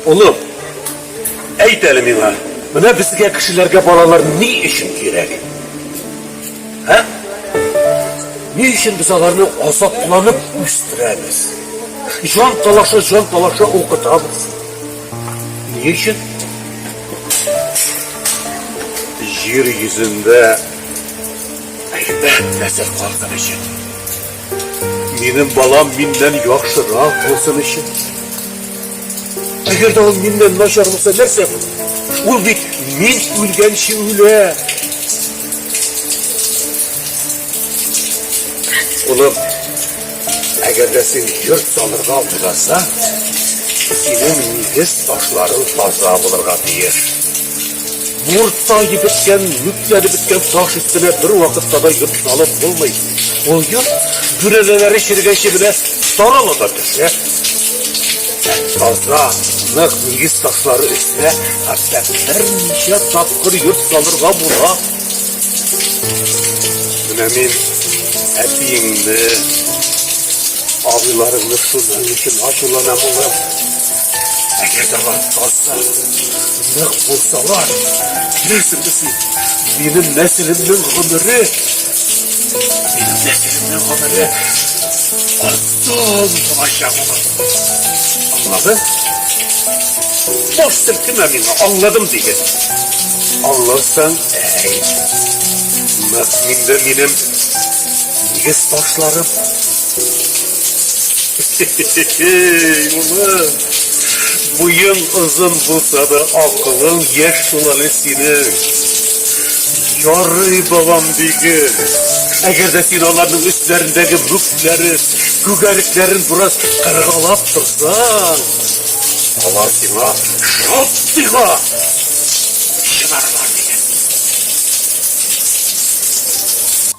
Улым, әйт әле миңа, менә безгә кешеләргә балалар ни өчен кирәк? Ә? Ни өчен без аларны азапланып үстерәбез? Җан талаша, җан талаша укытабыз. Ни өчен? Җир йөзендә әйбәт нәсел калсын өчен. Минем балам миннән яхшырак булсын өчен. Әгәр дә ул миннән начар булса, нәрсә бу? Ул бит мин үлгәнче үлә. Улым, әгәр дә син йорт салырга уйласаң, синең нигез ташларың таза булырга тиеш. Муртаеп беткән, мүкләнеп беткән таш өстенә бервакытта да йорт салып булмый. Ул йорт бүрәнәләре черегәнче менә тарала да төшә. Ә таза, нык нигез ташлары өстенә хәтта берничә тапкыр йорт салырга була. Менә мин әтиеңне, абыйларыңны шуның өчен ачуланам, улым. Әгәр дә алар таза, Нык булсалар, беләсеңме син, минем нәселемнең гомере, минем нәселемнең гомере озын булачак, улым. Аңладың? Баш селкемә миңа, аңладым диген. Аңласаң, әйт. Нык инде минем нигез ташларым. Улым. Буең озын булса да, акылың яшь шул әле синең. Ярый, балам, диген. Әгәр дә син аларның өсләрендәге мүкләрен, күгәрекләрен бераз кыргалап торсаң, алар сиңа шактыйга чыдарлар.